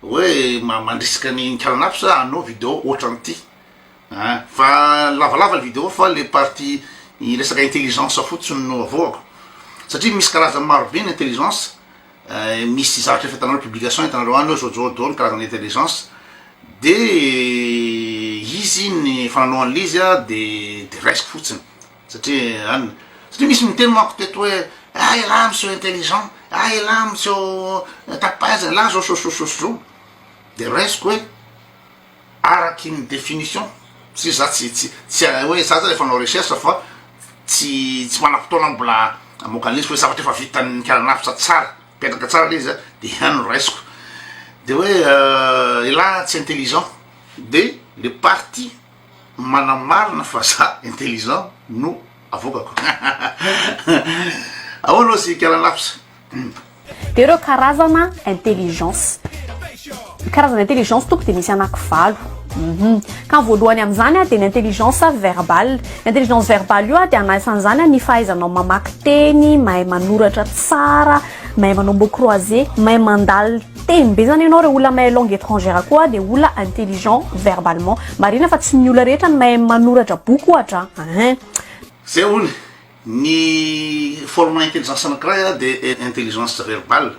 Hoe mandrisika ny Nikalanapsa hanao video ohatran'ity an! Fa lavalava le video fa le partie resaka intelligence fotsiny no avoakako satria misy karazany maro be ny intelligence, misy zavatra efa hitanareo publication hitanareo any hoe zao zao daholo ny karazana intelligence de izy ny efa nanao an'le izy an de de raisiko fotsiny. Satria an, satria misy miteny manko teto hoe ah elah miseho intelligent, ah elah miseho tapaizana, elah zao zao zao zao, de raisiko hoe araky ny définition, satria za tsy tsy tsy hoe za zany efa nanao recherche fa tsy tsy manam-potoana mbola hamoaka an'izy fa hoe zavatra efa vitan'ny karanafitra tsara, mipetraka tsara le izy an, de ihany no raisiko, de hoe elah tsy intelligent, de le partie Manamarina fa za intelligent no avoakako. Ahoana ozy Ikala Lafsa? Dia ireo karazana intelligence. Ny karazana intelligence tompoko dia misy anaky valo. Ka ny voalohany amin'izany dia ny intelligence verbale. Ny intelligence verbale io dia anisan'izany ny fahaizanao mamaky teny, mahay manoratra tsara, mahay manao mots croisés, mahay mandalina teny be zany ianao, reo olona mahay langue étrangère koa dia olona intelligent verbalement. Marina fa tsy ny olona rehetra no mahay manoratra boky ohatra ein. Zay hono, ny forme intelligence anakiray dia intelligence verbale,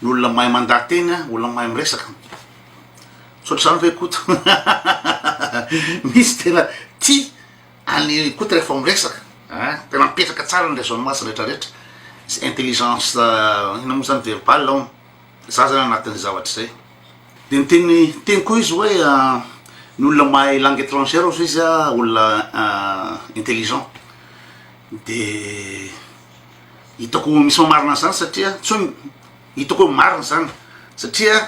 ny olona mahay mandaha-teny, olona mahay miresaka. Tsy ohatr'izany ve Koto? Misy tena tia an'i Koto rehefa miresaka ein, tena mipetraka tsara ny raisonnement sy retraretra, intelligence inona moa zany verbale hono. Za zany anatin'ny zavatra izay. De niteny niteny koa izy hoe ny olona mahay langue étrangère hozy izy a olona intelligent. De hitako misy mamarina an'izany satria tsy hoe hitako hoe marina zany satria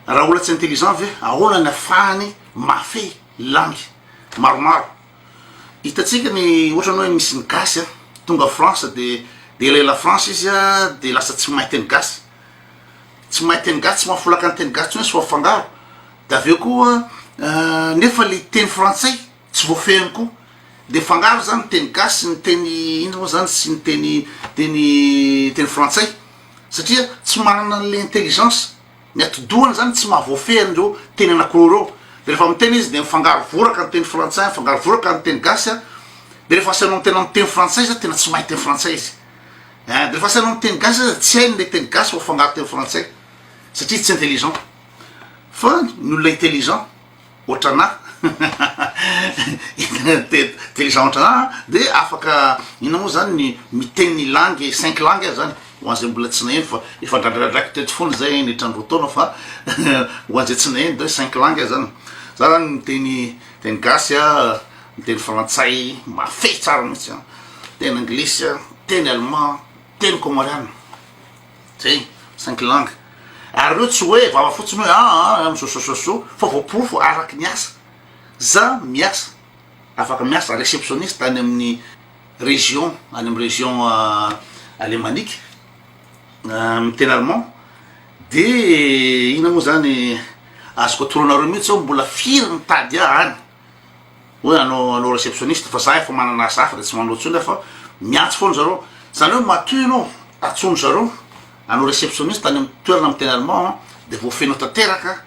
raha olona tsy intelligent ve ahoana ny afahany mahafehy langue maromaro. Hitantsika ny ohatrany hoe misy ny gasy a, tonga France de de elaela France izy a de lasa tsy mahay teny gasy, tsy mahay teny gasy, tsy mahafolaka ny teny gasy tsony izy fa mifangaro, de avy eo koa nefa le teny frantsay tsy voafehiny koa, de mifangaro zany ny teny gasy sy ny teny inona moa zany sy ny teny teny teny frantsay satria tsy manana an'le intelligence. Ny atidohany zany tsy mahavoafehy an'ireo teny anakiroa ireo, de rehefa miteny izy de mifangaro voraka ny teny frantsay, mifangaro voraka ny teny gasy an, de rehefa asainao miteny amin'ny teny frantsay izy an, tena tsy mahay teny frantsay izy, ein, de rehefa asainao miteny gasy izy tsy hainy le teny gasy fa mifangaro teny frantsay, satria izy tsy intelligent, fa ny olona intelligent Ohatranà intelligent ohatranà de afaka inona moa zany ny miteny ny langue cinq langue aza zany ho an'izay mbola tsy naheno fa efa dradradradraiko teto foana zay niditra ny 2 taona fa ho an'izay tsy naheno de cinq langue aza zany za zany miteny teny gasy a miteny frantsay mafehy tsara mihitsy a teny anglisy a teny allemand teny comoriana. Zay, cinq langues. Ary ireo tsy hoe vava fotsiny hoe aa misosososo fa voaporofo araky ny asa. Za miasa, afaka miasa receptionniste any amin'ny région, any amin'ny région alemanique, miteny allemand, de inona moa zany, azoko atoro anareo mihitsy zao mbola firy mitady ahy any. Hoe hanao hanao receptionniste fa za efa manana asa hafa de tsy manao intsony aho fa miantso foana zareo, zany hoe matoa ianao antsoin-dry zareo hanao receptionniste any amin'ny toerana miteny allemand an, de voafenao tanteraka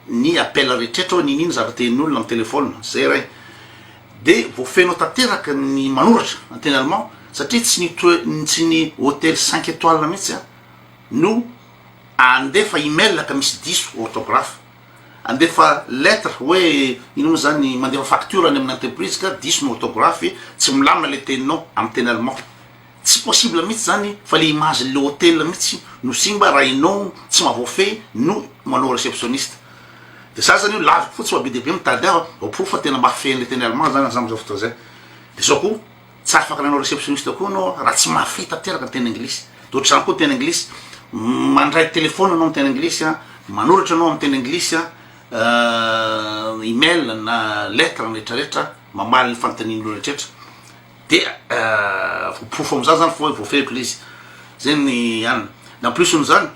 ny appel rehetrretra hoe n'inon'inona zavatra tenenin'ny olona amin'ny telephone, zay ray, de voafenao tanteraka ny manoratra ny teny allemand satria tsy ny toe- tsy ny hotel cinq étoiles mihitsy an no andefa email ka misy diso orthographe. Andefa lettre hoe ino moa zany mandefa facture any amin'ny entreprise ka diso ny orthographe tsy milamina le teninao amin'ny teny allemand tsy possible mihitsy zany fa le image le hotel mihitsy no simba raha enao tsy mahavoafehy no manao receptionniste de za zany io laviko fotsiny fa be dia be mitady ahy voaporofo fa tena mahafehy an'le teny allemand zany za amzao fotoana zay de zao koa Tsy afaka nanao receptionniste koa anao raha tsy mahafehy tanteraka ny teny anglisy. De ohatr'izany koa ny teny anglisy, mandray telephone anao amin'ny teny anglisy an, manoratra anao amin'ny teny anglisy an, email na lettre na retraretra, mamaly ny fanontanian'olona retraretra. De voaporofo amin'izany zany fa hoe voafehiko le izy. Zay ny anona. De en plus n'izany,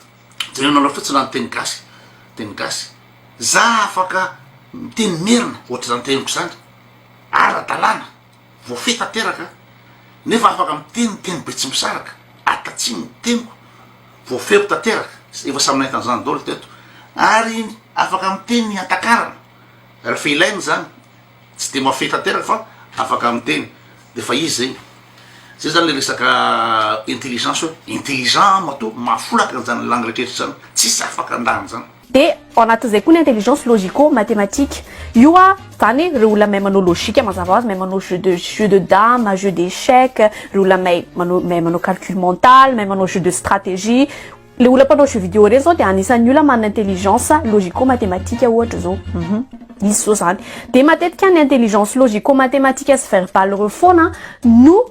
jerenareo fotsiny raha ny teny gasy, teny gasy, za afaka miteny merina ohatr'izany teniko zany, ara-dalàna. Voafehy tanteraka nefa afaka miteny ny teny betsimisaraka atatsimo ny teniko. voafehiko tanteraka, efa samy nahita an'izany daholo teto, ary afaka miteny ny hatakarana rehefa ilaina izany, tsy de mahafehy tanteraka fa afaka miteny, de efa izy zay. Zay zany le resaka intelligence hoe intelligent matoa mahafolaka an'izany langue rehetra rehetra zany, tsisy afaka handà an'izany. De ao anatin'izay koa ny intelligence logico mathématique. Io a zany ireo olona mahay manao logique mazava ho azy, mahay manao jeu de jeu de dame, jeu d'échec, ireo olona mahay manao mahay manao calcul mental, mahay manao jeu de stratégie. Le olona mpanao jeu vidéo ireny zao de anisan'ny olona manana intelligence logico mathématique ohatra zao. Hum izy zao zany. De matetika ny intelligence logico mathématique sy verbale ireo foana no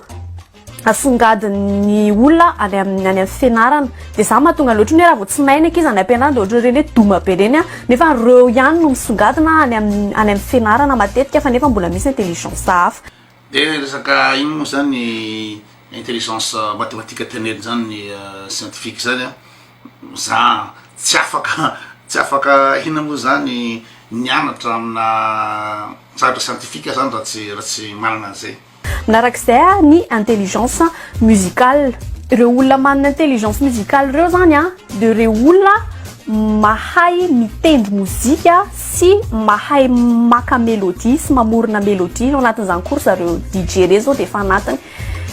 asongadin'ny olona any amin'ny any amin'ny fianarana. De za mahatonga loatra ny hoe raha vao tsy mahay ny ankizy any am-pianarana de ohatran'ireny hoe doma be ireny a, nefa ireo ihany no misongadina any amin'ny any amin'ny fianarana matetika fa nefa mbola misy intelligence hafa. De resaka ino moa zany intelligence mathématique teneniny zany ny scientifique zany a, za tsy afaka tsy afaka inona moa zany nianatra amina zavatra scientifique zany raha tsy raha tsy manana an'izay. Manarak'izay ny intelligence musicale, ireo olona manana intelligence musicale ireo zany a de ireo olona mahay mitendry mozika sy mahay maka mélodie sy mamorona mélodie, ao anatin'izany koa ry zareo DJ ireny zao de efa anatiny.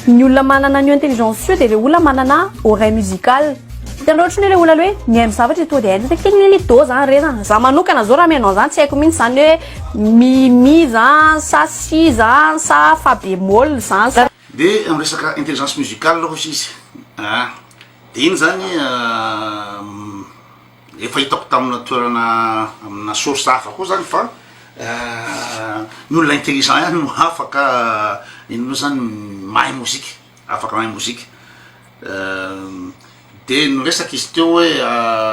Ny olona manana an'io intelligence io de ireo olona manana oreille musicale, hitanareo ohatran'ny hoe le olona le hoe mihaino zavatra de tonga de hainy hoe kling do zany re zany, za manokana zao raha mihaino an'zany tsy haiko mihitsy zany hoe mi mi zany sa si zany sa fa bémol zany sa. De am resaka intelligence musicale hozy izy ah, de iny zany efa hitako tamina toerana amina source hafa koa zany fa ny olona intelligent ihany no afaka ino moa zany mahay mozika, afaka mahay mozika, de niresaka izy teo hoe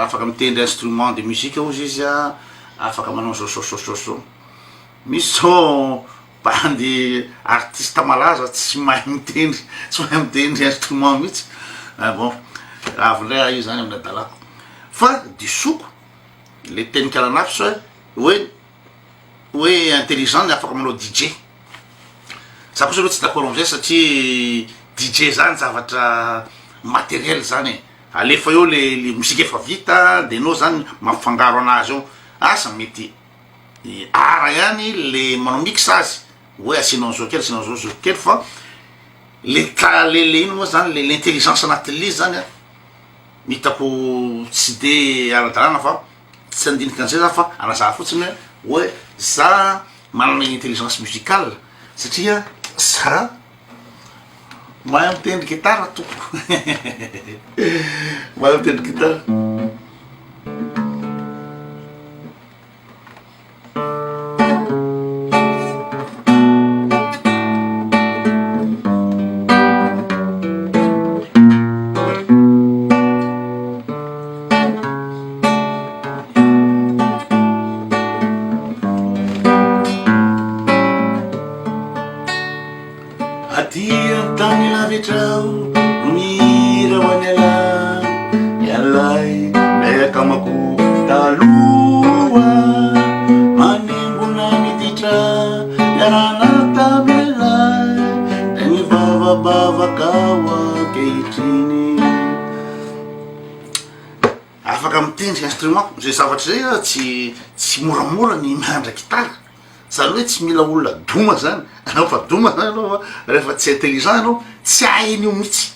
afaka mitendry instrument de musique hozy izy a, afaka manao zao zao zao zao zao, misy zao bandy artiste malaza tsy mahay mitendry, tsy mahay mitendry instrument mihitsy, ah bon avy ndray aho io zany amin'ny hadalako, fa disoko le teny kalanafso hoe hoe intelligent ny afaka manao DJ, za kosa aloha tsy d'accord amizay satria DJ zany zavatra materiel zany e, alefa eo le le mozika efa vita de enao zany mampifangaro anazy eo, asa mety art ihany le manao mix azy hoe asianao an'zao kely asianao an'zao zao kely fa le ta- le le ino moa zany le l'intelligence anatin'le izy zany a hitako tsy de ara-dalàna fa tsy handinika an'zay za fa anazava fotsiny hoe hoe za manana intelligence musicale satria za mahay mitendry gitara tompoko mahay mitendry gitara. Aty an-tany lavitra aho no mihira ho an'ialahy, ialahy ilay akamako taloha, manembona ny ditra niarahana tamin'ialahy, dia mivavabavaka aho ankehitriny. Afaka mitendry instrument, zay zavatra zay tsy tsy moramora ny mianatra gitara. Zany hoe tsy mila olona doma zany anao fa doma zany anao fa rehefa tsy intelligent ianao tsy hain'io mihitsy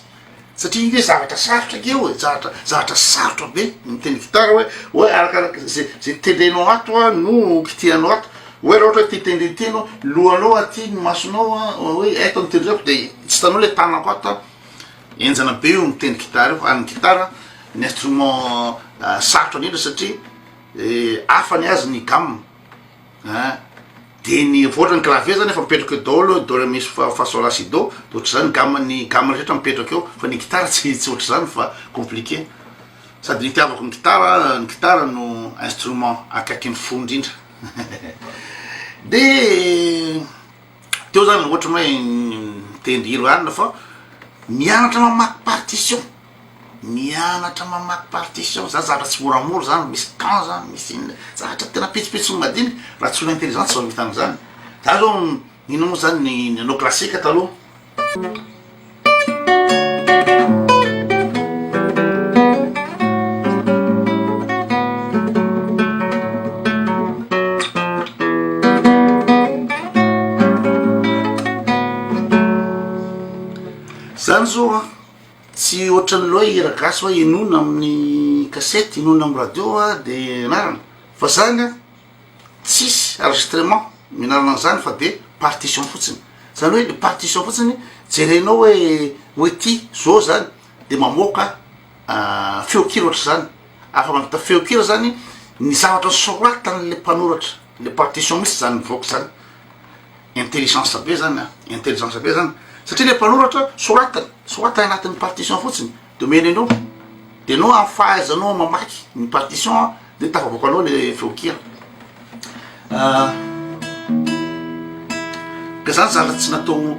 satria iny hoe zavatra sarotra ake eo e, zavatra zavatra sarotra be ny mitendry gitara hoe hoe arakaraka ze ze tendrenao ato a no kitihanao ato, hoe raha ohatra hoe ty tendrena ty ianao lohanao aty ny masonao a hoe eto no tendreko de tsy hitanao le tanako ato a, henjana be io mitendry gitara io ary ny gitara ny instrument sarotra indrindra satria hafa ny azy ny gamme. An! De ny ohatra ny clavier zany efa mipetraka eo daholo do re mi fa fa sol la si do, de ohatr'izany gamme ny gamme rehetra mipetraka eo fa ny gitara tsy tsy ohatr'izany fa compliqué, sady ny itiavako ny gitara ny gitara no instrument akaikin'ny fo indrindra de teo zany ohatra hoe mitendry hira alina fa mianatra mamaky partition. Mianatra mamaky partition, zany zavatra tsy moramora zany, misy temps zany, misy inona, zavatra tena pitsopitsony madinika, raha tsy olona intelligent tsy mahavita an'izany, za zao inona moa zany ny nanao classique taloha. Zany zao an, tsy ohatran'ny hoe hira gasy hoe henoina amin'ny kasety, henoina amin'ny radio an de ianarana, fa zany an tsisy enregistrement mianarana an'zany fa de partition fotsiny, zany hoe le partition fotsiny jerenao hoe hoe ty zao zany de mamoaka feon-kira ohatr'izany, afa mahavita feon-kira zany ny zavatra soratan'le mpanoratra le partition mihitsy zany mivoaka zany. Intelligence be zany an, intelligence be zany, satria le mpanoratra soratany, soratany anatin'ny partition fotsiny de omeny anao, de anao amin'ny fahaizanao mamaky ny partition an de tafavoakanao le feon-kira, ka zany zavatra tsy natao,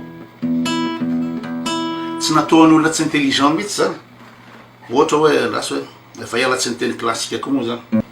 tsy natao an'olona tsy intelligent mihitsy zany, ohatra hoe andraso hoe efa ela tsy niteny classique koa moa zany.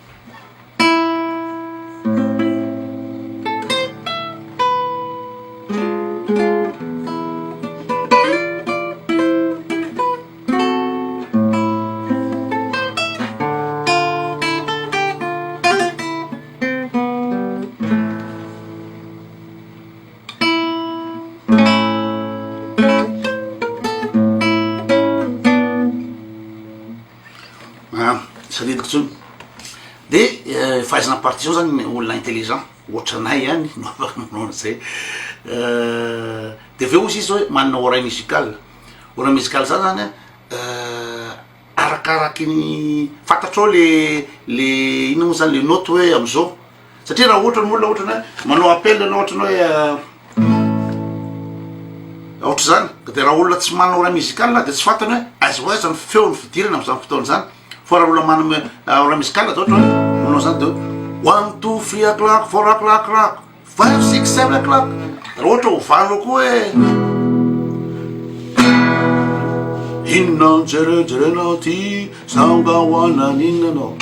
Ah, tsy tadidiko intsony. De fahaizana partition zany ny olona intelligent ohatranay ihany no afaka manao an'izay. De avy eo ozy izy hoe manana oreille musicale, oreille musicale zany zany an arakaraky ny fantatrao le le inona moa zany le note hoe am'zao. Satria raha ohatra ny olona ohatra ny hoe manao appel ianao ohatra ny hoe ohatr'izany de raha olona tsy manana oreille musicale de tsy fantany hoe aiza ho aiza ny feon'ny fidirana am'zany fotoana zany, fa raha olona manana oreille musicale de ohatra hoe manao zany de hoe one two three o'clock four o'clock clock five six seven o'clock, raha ohatra ovanao koa hoe inona no jerejerenao ty za nga ho ananinona anao,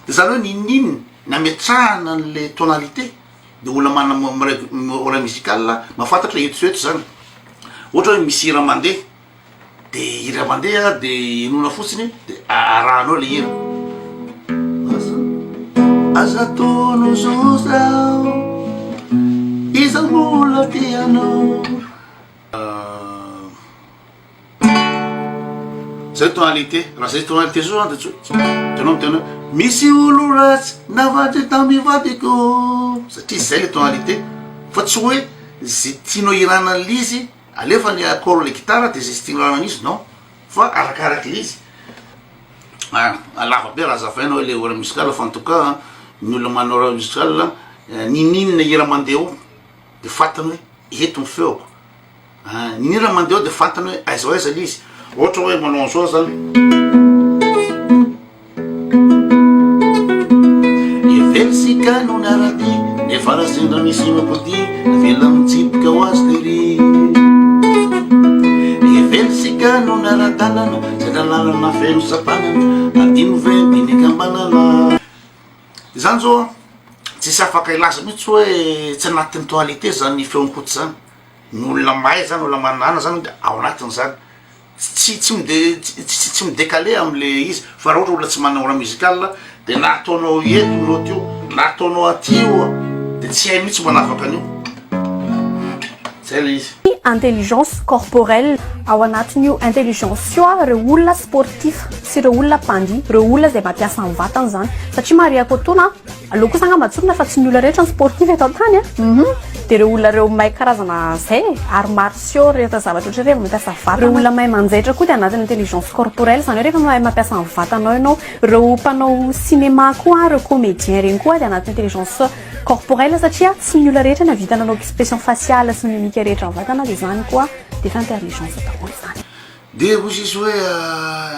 de zany hoe n'inon'inona Nametrahana an'le tonalité de olona manana oreille musicale mahafantatra eto sy eto zany, ohatra hoe misy hira mandeha de hira mandeha de henoina fotsiny de arahanao le hira, aza aza ataonao zao zaho iza mbola tia anao. Zay tonalité, raha zay tonalité zao zany de tsy de anao miteny hoe misy olo ratsy navadry tamin'ny vadiko satria zay le tonalité fa tsy hoe ze tianao hirana an'le izy alefa ny accord le gitara de ze tsy tianao hirana an'izy non fa arakaraky le izy, ah lava be raha azavaina hoe le oreille musicale fa en tout cas ny olona manana oreille musicale n'inon'inona hira mandeha eo de fantany hoe eto ny feoko. Ah, ny hira mandeha ao de fantany hoe aiza ho aiza le izy. Ohatra hoe manao an'izao zany. Heveritsika no niara-dia, nefa raha sendra misy mampody, avela mitsipika ho azy tery. Heveritsika no niara-dalana, sendra lalana feno sampanana, adino ve ny nikambanana. Izany zao tsisy afaka hilaza mihitsy hoe tsy anatin'ny tonalité zany feon-koto zany. Ny olona mahay zany, olona manana zany de ao anatin'izany, tsy tsy mide- tsy tsy mi-decaler am'le izy fa raha ohatra olona tsy manana oreille musicale de na ataonao eto io note io, na ataonao aty io a, de tsy hay mihitsy manavaka an'io, zay le izy. Intelligence corporelle, ao anatin'io intelligence io ireo olona sportif sy ireo olona mpandihy, ireo olona izay mampiasa ny vatany izany satria marihako etoana Aleo kosa angamba tsorina fa tsy ny olona rehetra ny sportif eto an-tany a. Hum. Dia ireo olona ireo mahay karazana zay e, arts martiaux, rehetra zavatra ohatran'ireny rehefa mampiasa vatana. Ireo olona mahay manjaitra koa dia anatin'ny intelligence corporelle, izany hoe rehefa mahay mampiasa ny vatanao ianao. Ireo mpanao cinéma koa, ireo comédien ireny koa dia anatin'ny intelligence corporelle satria tsy ny olona rehetra nahavita nanao expression faciale sy mimique rehetra amin'ny vatana dia izany koa dia efa intelligence daholo izany. Dia hoy izy hoe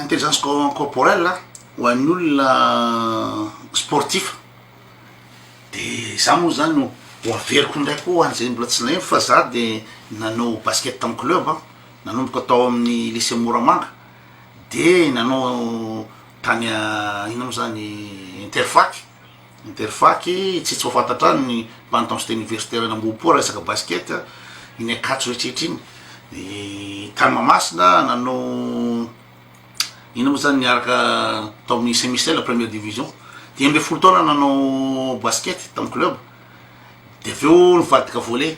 intelligence corporelle Ho an'ny olona sportif de za moa zany no ho averiko indray koa ho an'izay mbola tsy naheno fa za de nanao basket tamin'ny club an, nanomboka tao amin'ny lycée Moramanga de nanao tany inona moa zany interfac, interfac tsy tsy mahafantatra any ny mpano tamin'ny cité universitaire any Ambohipo raha resaka basket, iny Ankatso rehetrarehetra iny, de tany Mahamasina nanao. Inona moa zany niaraka tao amin'ny Saint Michel première division, 15 taona nanao basket tamin'ny club, de avy eo nivadika volley,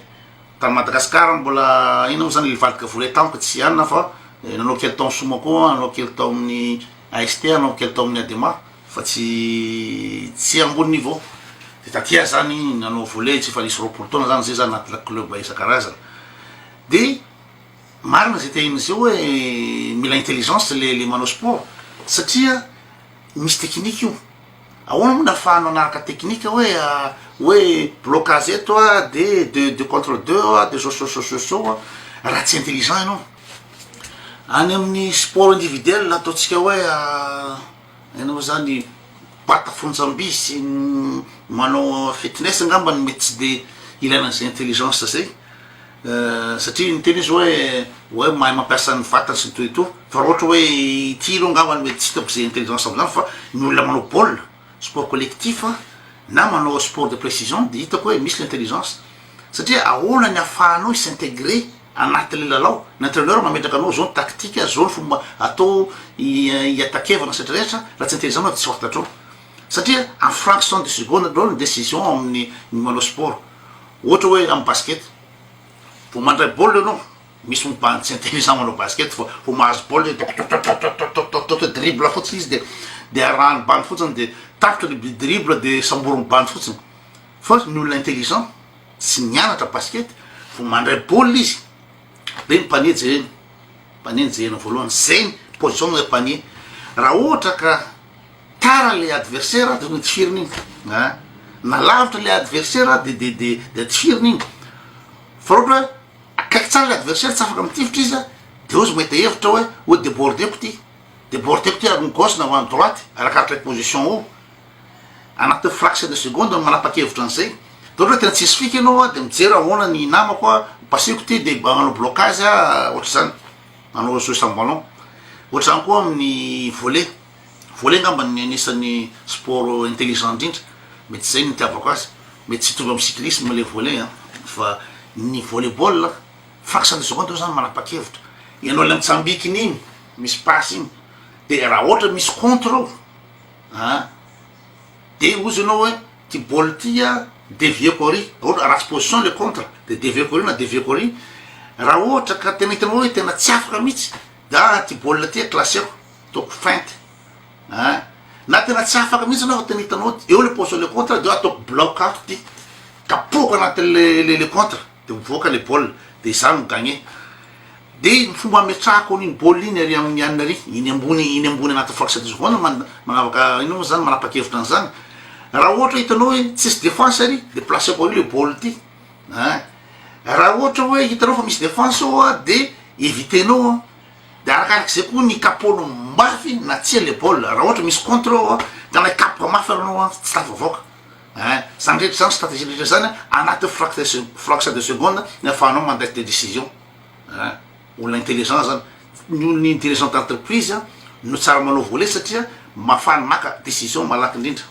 tany Madagascar mbola inona moa zany nivadika volley tamiko tsy anona fa Nanao kely tao amin'ny Soma koa aho, nanao kely tao amin'ny AST, nanao kely tao amin'ny Adema fa tsy tsy ambony niveau. De taty aho zany nanao volley tsy efa nisy 20 taona zany zay za anatina club isan-karazany. De marina zay tehin'i zay hoe mila intelligence le le manao sport satria misy technique io. Ahoana moa no ahafahanao hanaraka technique hoe hoe blocage eto a de deux deux contre deux a de zao zao zao zao a raha tsy intelligent ianao. Any amin'ny sport individuel ataontsika hoe inona moa zany mibata fonjam-by sy manao fitness angamba no mety tsy de ilaina an'izay intelligence zay satria niteny izy hoe hoe mahay mampiasa ny vatany sy ny tout et tout fa raha ohatra hoe ity aloha angamba no mety tsy hitako zay intelligence am'zany fa ny olona manao baolina sport collectif na manao sport de précision de hitako hoe misy l'intelligence satria ahoana ny ahafahanao hi-s'intégrer anatin'le lalao, ny entraineur mametraka anao zao ny tactique, zao ny fomba atao hi-attaquer-vana sy rehetrarehetra, raha tsy intelligent anao de tsy fantatrao satria en fraction de seconde aloha ny décision amin'ny ny manao sport, ohatra hoe amin'ny basket, vao mandray baolina ianao, misy moa bandy tsy intelligent manao basket fa vao mahazo baolina izy de dribble fotsiny izy de de arahany bandy fotsiny de tapitra le dribble de samborin'ny bandy fotsiny, fa ny olona intelligent tsy nianatra basket vao mandray baolina izy de ny panier jerena, panier no jerena voalohany, zay ny position ny panier, raha ohatra ka tara le adversaire de tonga tifirina iny a, na lavitra le adversaire de de de de tifirina iny, fa raha ohatra hoe akaiky tsara le adversaire tsy afaka mitifitra izy a, de eo izy mahita hevitra hoe hoe debordeko ty, debordeko ty ary ny gauche na ho any droite arakaraka le position eo. Anatin'ny fraction de seconde no manapa-kevitra an'izay. De ohatra hoe tena tsisy fika ianao a, de mijery ahoana ny namako a, paseko ty de manao blocage a, ohatr'izany, manao jeu sans ballon. Ohatr'izany koa amin'ny volley, volley angamba ny anisan'ny sport intelligent indrindra, mety zay no itiavako azy, mety tsy hitovy amin'ny cyclisme le volley an, fa ny volley ball, fraction de seconde eo zany manapa-kevitra, ianao le mitsambikina iny, misy passe iny, de raha ohatra misy contre eo, An! De ozy ianao hoe ty baolina ty a devier-ko ary, raha ohatra ratsy position le contre de devier-ko ary na devier-ko ary, raha ohatra ka tena hitanao hoe tena tsy afaka mihitsy de ah ty baolina ty a classeko, ataoko feinte an! Na tena tsy afaka mihitsy anao fa tena hitanao eo le position le contre de ataoko bloc ato ty, kapohako anatin'le le le contre. de mivoaka le baolina de izaho no gagner de ny fomba ametrahako an'iny baolina iny ary amin'ny anona ary iny ambony iny ambony anaty fraction de seconde man- manavaka ino moa zany manapa-kevitra an'izany raha ohatra hitanao hoe tsisy défense ary de placeko ary le baolina ty ein raha ohatra hoe hitanao fa misy défense ao a de évitenao a de arakarak'izay koa ny kapohanao mafy na tsia le baolina raha ohatra misy contre ao a de na hikapoka mafy ary anao a tsy tafavoaka. Ein, zany rehetra zany stratégie rehetra zany anaty fraction fraction de seconde ny afahanao mandray des décisions ein, olona intelligent zany, ny olona intelligent d'entreprise no tsara manao volet satria mafany maka décision malaky indrindra.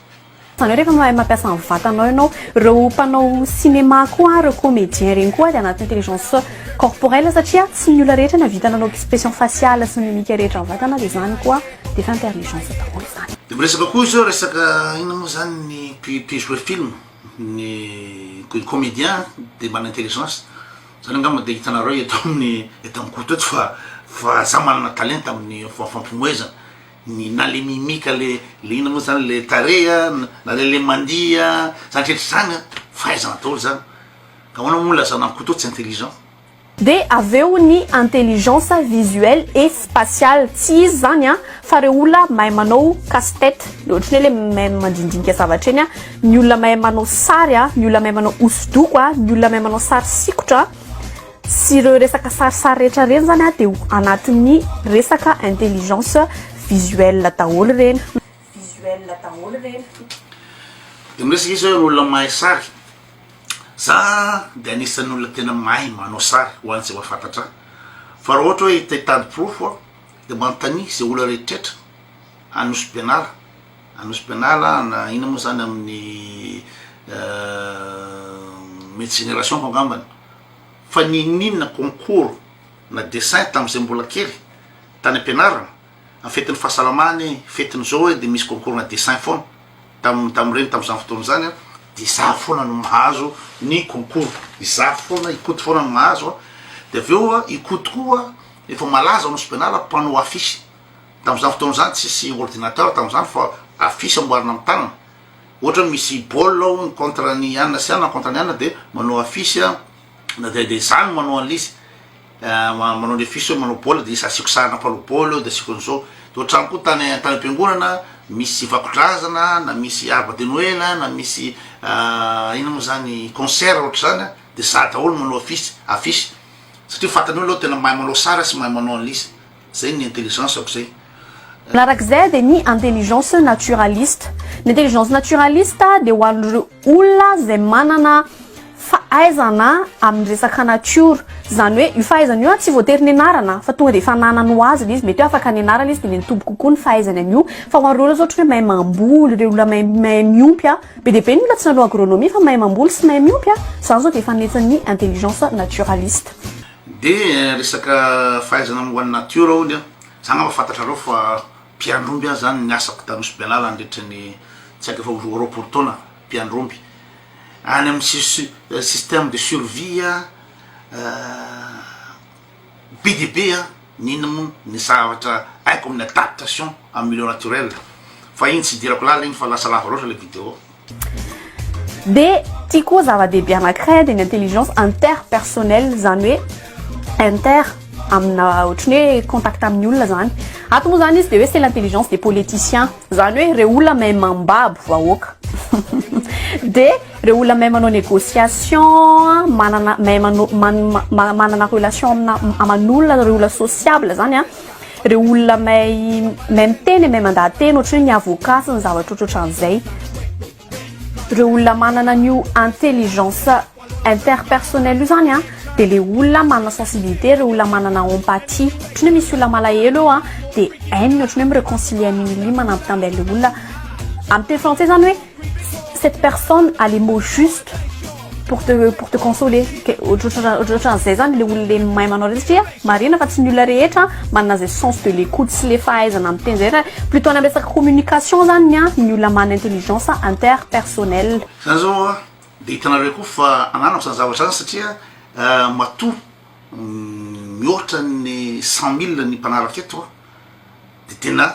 Zany hoe rehefa mahay mampiasa ny vatanao ianao, ireo mpanao cinéma koa, ireo comédien ireny koa dia anaty intelligence corporelle satria tsy ny olona rehetra nahavita nanao expression faciale sy mimique rehetra amin'ny vatana dia izany koa dia efa intelligence daholo izany. De miresaka koa izy eo resaka inona moa zany ny mpi mpi-jouer film ny comédien de manana intelligence zany angamba de hitanareo eto amin'ny eto amin'ny Koto eto fa fa za manana talenta amin'ny fampimoezana ny na le mimique le le inona moa zany le tarehy a na le le mandihy a zany rehetra zany a fahaizana daholo zany ka ahoana moa lazana an'i Koto tsy intelligent. Dia avy eo ny intelligence visuelle et spatiale, tsy izy izany an, fa ireo olona mahay manao casse tête, le ohatran'ny hoe le mahay mandinidinika zavatra eny an, ny olona mahay manao sary an, ny olona mahay manao hosodoko an, ny olona mahay manao sary sikotra sy ireo resaka sarisary rehetra ireny izany an dia anatin'ny resaka intelligence visuelle daholo ireny. Visuelle daholo ireny. Dia miresaka izy hoe olona mahay sary. Za de anisan'ny olona tena mahay manao sary ho an'izay mahafantatra ahy. Fa raha ohatra hoe te hitady porofo aho de manontania izay olona rehetrretra any Nosy Benala, any Nosy Benala na inona moa zany amin'ny mety génération-ko angambany. Fa n'inon'inona concours na dessin tamin'izay mbola kely tany am-pianarana, Amin'ny fetin'ny fahasalamana e, fetin'izao hoe de misy concours-na dessin foana, tam- tamin'ireny tamin'izany fotoana izany an, de izaho foana no mahazo ny concours, izaho foana, i Koto foana no mahazo an, de avy eo an, i Koto koa Efa malaza ao Nosy Benala mpanao affiche. Tamin'izany fotoana izany tsisy ordinateur tamin'izany fa affiche amboarina amin'ny tanana. Ohatra hoe misy baolina ao ny contre ny anona sy anona contre ny anona de manao affiche na de de za no manao an'le izy. Manao ny affiche hoe manao baolina de asiako sarina mpanao baolina eo de asiako an'izao. De ohatr'izany koa tany tany am-piangonana misy vakodrazana na misy arbre de noël na misy inona moa zany concert ohatr'izany de za daholo no manao affiche affiche. Satria fantany eo aloha tena mahay manao sary sy mahay manao an'le izy. Zay ny intelligence-ko zay. Manarak'izay dia ny intelligence naturaliste. Ny intelligence naturaliste dia ho an'ireo olona izay manana fahaizana amin'ny resaka natiora. Izany hoe io fahaizana io tsy voatery nianarana fa tonga dia efa ananany ho azy ilay izy. Mety hoe afaka nianarana izy dia nitombo kokoa ny fahaizany an'io. Fa ho an'ireo olona zao ohatra hoe mahay mamboly, ireo olona mahay mahay miompy, be dia be ny olona tsy nanao agronomie fa mahay mamboly sy mahay miompy, izany zao dia efa anetsan'ny intelligence naturaliste. De resaka fahaizana momba ny natiora hono an, za angamba fantatrareo fa mpiandry omby aho zany ny asako tany Nosy Bealala nandritra ny tsy haiko efa ho 20 taona mpiandry omby, any amin'ny système de survie an, be dia be an ny inona moa ny zavatra haiko amin'ny adaptation amin'ny milieu naturel fa iny tsy idirako lalina iny fa lasa lava loatra le video. Dia ty koa zava-dehibe anankiray dia ny intelligence interpersonnelle, izany hoe inter amina ohatran'ny hoe contact amin'ny olona zany. Ato moa zany izy dia hoe c'est l'intelligence des politiciens, izany hoe ireo olona mahay mambabo vahoaka. Dia ireo olona mahay manao négociation, manana mahay manao manana relation amina aman'olona, ireo olona sociable zany an. Ireo olona mahay mahay miteny e, mahay mandaha-teny ohatran'ny hoe ny avocat sy ny zavatra ohatrohatran'izay. Ireo olona manana an'io intelligence interpersonnelle io zany an, dia le olona manana sensibilité, ireo olona manana empathie. Ohatran'ny hoe misy olona malahelo eo an, dia hainy ny ohatran'ny hoe mi-reconcilier an'iny olona iny, manambitamby an'ilay olona. Amin'ny teny frantsay zany hoe cette personne a les mots justes pour te pour te consoler ohatrohatran'izay zany le olona le mahay manao reny satria marina fa tsy ny olona rehetra manana zay sens de l'écoute sy le fahaizana miteny zay fa plutôt any resaka communication zany ny an ny olona manana intelligence interpersonnelle. Zany zao a de hitanareo koa fa ananako zany zavatra zany satria matoa mihoatra ny 100 mille ny mpanaraka eto a de tena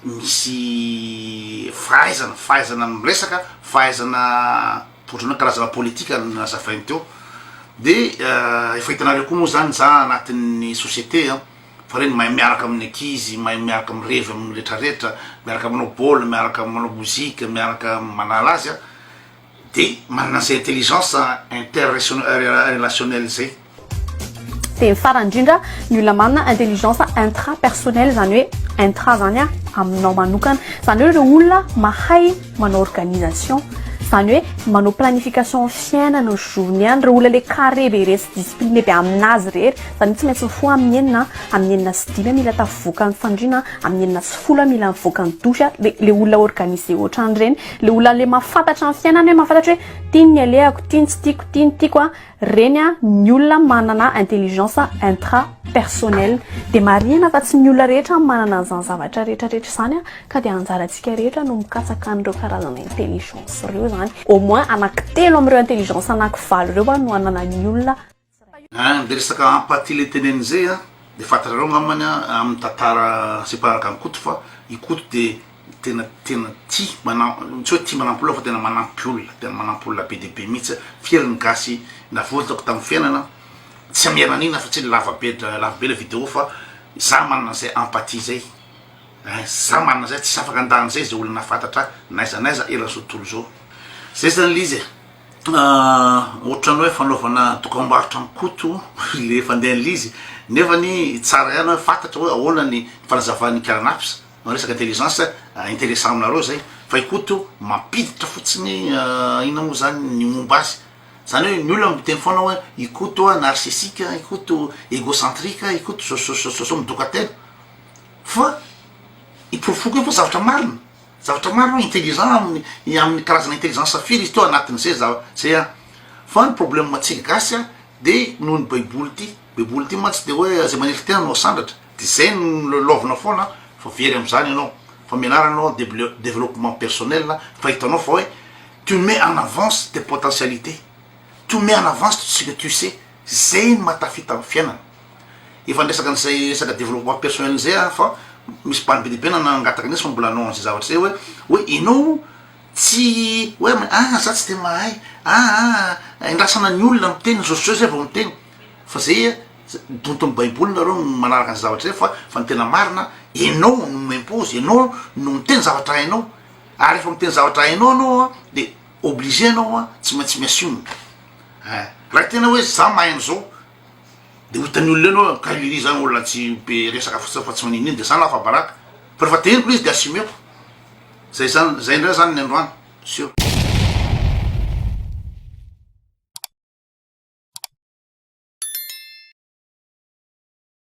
misy fahaizana, fahaizana miresaka, fahaizana ohatran'ny hoe karazana politika no nazavainy teo, de efa hitanareo koa moa zany za anatin'ny société an, fa reny mahay miaraka amin'ny ankizy, mahay miaraka mirevy amin'ny retraretra, miaraka manao baolina, miaraka manao mozika, miaraka manala azy an, De manana izay intelligence inter-relationnelle izay. Dia ny farany indrindra, ny olona manana intelligence intrapersonnelle, izany hoe intra izany aminao manokana. Izany hoe ireo olona mahay manao organisation, izany hoe manao planification fiainana, ny journée any, ireo olona le carré be ireny sy discipliné be aminazy irery, izany hoe tsy maintsy mifoha amin'ny enina, amin'ny 6:05 mila tafavoaka ny fandriana, amin'ny 6:10 mila mivoaka ny douche, le olona organisé ohatran'ireny. Le olona le mahafantatra ny fiainana hoe mahafantatra hoe ty ny alehako, ty ny tsy tiako, ty ny tiako a, reny a ny olona manana intelligence intrapersonnelle. De marihina fa tsy ny olona rehetra manana an'izany zavatra rehetra rehetra izany a, ka de anjarantsika rehetra no mikatsaka an'ireo karazana intelligence ireo zany. Au moins anankitelo amin'ireo intelligence anankivalo ireo a no ananan'ny olona. Ein, de resaka empathie le teneniny zay an, de fantatrareo angambany an, amin'ny tantara sy mpanaraka an'i Koto fa i Koto de tena tena tia mana- tsy hoe tia manampy olona fa tena manampy olona, tena manampy olona be dia be mihitsy, firy ny gasy navotako tamin'ny fiainana, tsy hamehana an'iny aho satria lava be lava be le video fa za manana an'izay empathie zay, ein, za manana an'izay, tsisy afaka handà an'izay zay olona nahafantatra ahy n'aiza n'aiza eran'izao tontolo izao, zay zany le izy e. Ohatran'ny hoe fanaovana dokambarotra an'i Koto le fandehan'le izy nefany tsara ihany hoe fantatra hoe ahoana ny fanazavan'i Karanaps resaka intelligence interessant aminareo zay fa i Koto mampiditra fotsiny inona moa zany ny momba azy zany hoe ny olona miteny foana hoe i Koto a narcissique i Koto egocentrique i Koto zao zao zao zao midoka tena fa i porofoko io fa zavatra marina. Zavatra maro hoe intelligent amin'ny amin'ny karazana intelligence firy izy teo anatin'izay za zay an! Fa ny problème antsika gasy an de noho ny baiboly ty, baiboly ty mantsy de hoe zay manetry tena no asandratra, de zay no lalaovina foana fa very am'zany ianao, fa mianara anao développement personnel fa hitanao fa hoe tu mets en avance tes potentialités, tu mets en avance ce que tu sais, zay no mahatafita amin'ny fiainana. Efa niresaka an'izay resaka développement personnel zay aho fa misy bandy be dia be nangataka an'izy fa mbola hanao an'izay zavatra zay hoe hoe enao tsy hoe ah za tsy de mahay ah ah endrasana ny olona miteny zao sy zao zay vao miteny fa zay donton'ny baiboly nareo no manaraka an'izay zavatra zay fa fa ny tena marina enao no mi-impose enao no miteny zavatra hainao ary rehefa miteny zavatra hainao anao an de obligé anao an tsy maintsy mi-assume eh raha tena hoe za mahay an'izao De ho hitan'ny olona eo enao kay iry zany olona tsy be resaka fotsiny fa tsy maninona de za no afa-baraka fa refa teneniko le izy de assumeko zay zany zay ndray zany ny androany sur.